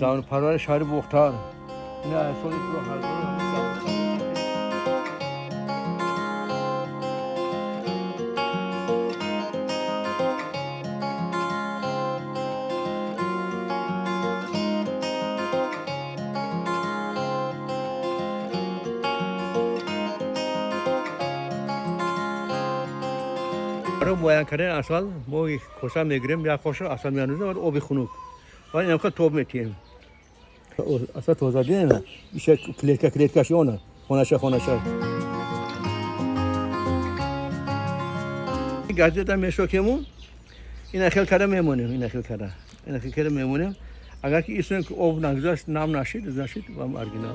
Занпарвари шаҳри Бохтар. Ина соли 2000. Барои муайян кардани асал мо коса мегирем, як қошиқ асал меандозем ва оби хунук ва инамқа тоб метиҳем. Асал тоза дидем, иша клетка клеткаш она хонаша хонаша. Газета мешокему, ина хел карда мемонем, ина хел карда, ина хел карда мемонем. Агар ки исон об нагузашт, нам нашид, значит, вам оригинал.